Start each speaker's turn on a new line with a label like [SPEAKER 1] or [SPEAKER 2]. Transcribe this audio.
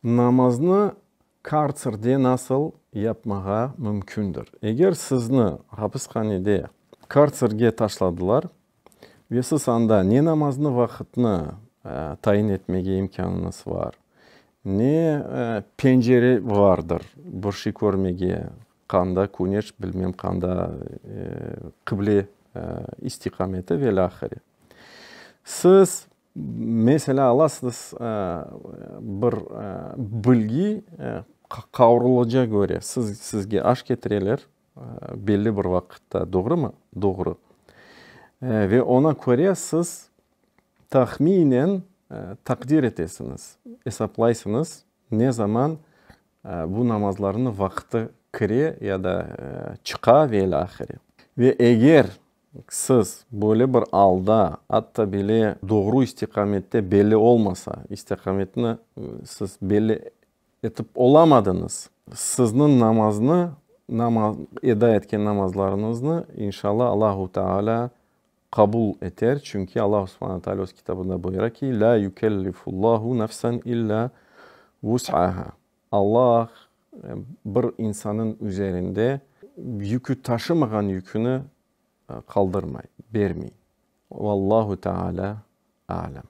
[SPEAKER 1] Namaznı kartserde nasıl yapmağa mümkündir? Eger sizni hapishanede kartserge taşladılar ve siz anda ne namaznı vaqıtnı tayin etmege imkânıñız var, ne pencere vardır bir şey körmege, qanda küneş, bilmem qanda qıble istiqameti ve ilâhre. Siz Meselâ, alasıñız bir bilgi qavurılıca köre, siz, sizge aş ketireler belli bir vaqıtta, doğrumı? Doğru. Ve oña köre siz tahminen taqdir etesiñiz, esaplaysıñız, ne zaman bu namazlarnıñ vaqtı kire ya da çıqa ve ilâhre. Ve eger Siz böyle bir alda, atta bile doğru istiqamette belli olmasa, istiqametni siz belli etip olamadıñız, sizniñ namaznı, eda etken namazlarıñıznı, inşallah, Allahu Teala qabul eter, çünki Allahu subhane Teala öz kitabında buyura ki, La yükellifullahu nefsen illa vus'aha. Allah bir insanıñ üzerinde yükü taşımağan yüküni qaldırmay, bermey. Vallahu Teala alem.